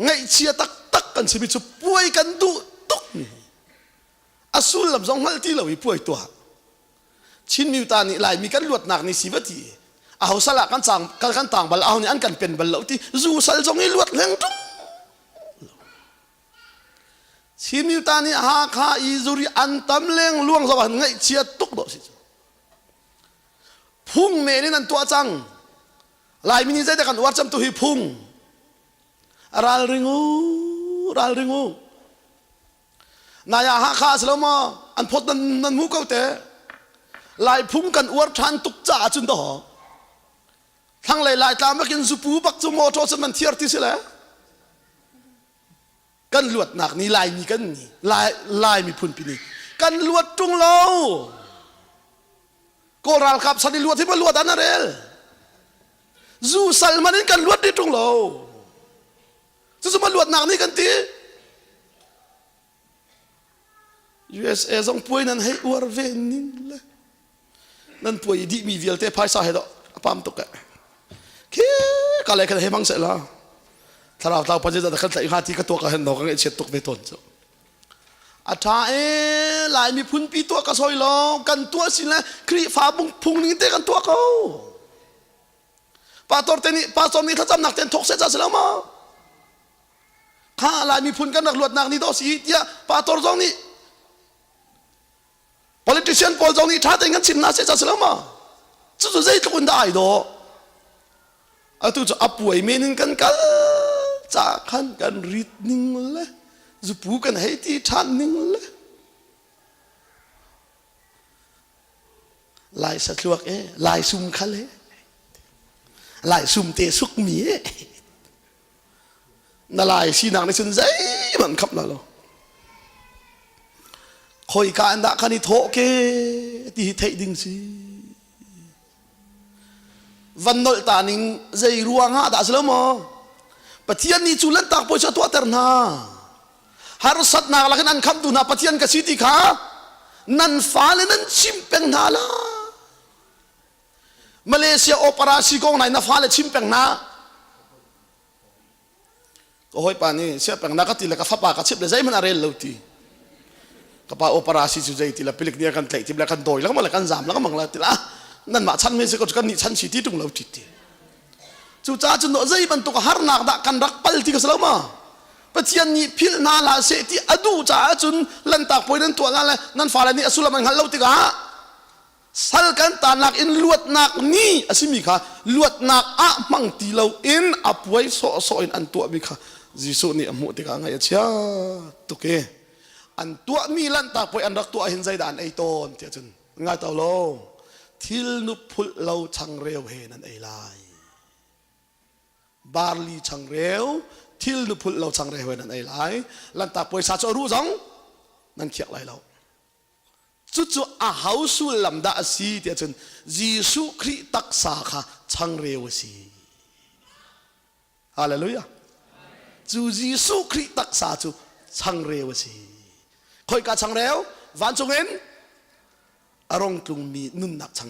Ngaihchia taktak kan simi cu puai kan duh tuk mi a sullam zong hngalh ti lo i puai tuah. Chinmi ta nih Laimi kan luatnak ni si va ti aho sal ah kan cang kan tang bal aho nih an kan pen bal lo ti zu sal zong i luat hleng tung Chinmi ta nih Hakha i zuri an tam leng luang zong an ngaihchia tuk dawh si cu phung men in an tuah cang Laimi nih zeidah kan uar cem tu hi phung ralring u ralring u naya Hakha si lo maw an phot nan nan hmu ko te Lai phung kan uar ṭhan tuk caah cun daw thlanglei Laitlang bakin zupu bak cu motor cu man thiar ti si le kan luatnak ni Laimi kan ni Lai Lai miphun pi ni kan luat ṭung lo Kawl ralkap san i luat hi ma luat an rel zu sal man in kan luat dih ṭung lo cucu ma luatnak nih kan ti USA zong puai nan hei uar ve ning le nan puai i dihmi vialte phaisa he dawh a pam tuk eh khi ka le kan he mang se la thlarau tlau pa je kan tlaih hnga ti ka tuak ka hen no ka ngaih chiat tuk ve tawn cu a ṭha e lai miphun pi tuah ka soi lo kan tuah sin le Khrihfa phung ning te kan tuah ko pastor te nih pastor nih thlacamnak ten thok se ca si lo ma kha lai miphun kan rak luatnak ni do si tiah pastor zong nih politician pawl zong nih ṭha tein kan chim hna seh ca si lo ma cucu zeitluk in dah ai dawh atu cu a puai men in kan kal ca khan kan rit ning le zupu kan hei ti ṭhan ning le lai sathluak e lai sum khal e lai sum te suk mi e na lai sinak nih cun zeihmanh khap la lo khoika in dah kan i thawh ke ti hi theih ding si van nolh ta ning zei ruangah dah si lo maw Pathian nih cu lantak puai cu a tuahter hna harsatnak lakin an khamtu hna Pathian ka si ti kha nan fale nan chim peng hna la Malaysia operasi kong nai na fale chim peng hna ka hawipa nih sia peng na ka ti le ka fapa ka chip le zeihmanh a rel lo ti ka pa operasi cu zei ti la pilik nih kan tlaih ti le kan dawi lengmang le kan zam lengmang la ti la nan mah chan men si ko kan nih chan si ti tung lo ti ti cu ca cun zei bantuk harnak dah kan rak pal ti ka si lo ma Pathian nih philh hna hlah seh ti a duh caah cun lantak puai nan tuah la le nan fale nih a sullam an hngalh lo tikah Sal kan tanak in luatnak ni a simi kha luatnak ah hmang ti loin a puai sawhsawh in an tuahmi kha Jesuh nih a hmuh tikah ngaih a chia tuk i an tuahmi lanhtak puai an rak tuah hin zeidah an ei tawn tiah cun ngai to lo thil nu phulh lo changreu he nan ei lai barli changreu thil nu phulh lo changreu he nan ei lai lanhtak puai sa cu a ruh zong nan khiak lai lo Cucu a ho sullam dah a si tiah cun Jesuh Khrih taksa kha changreu a si. Hallelujah. Cu Jesuh Khrih taksa cu changreu a si. Khoika changreu? Vancung in a rong tlungmi nunnak changreu.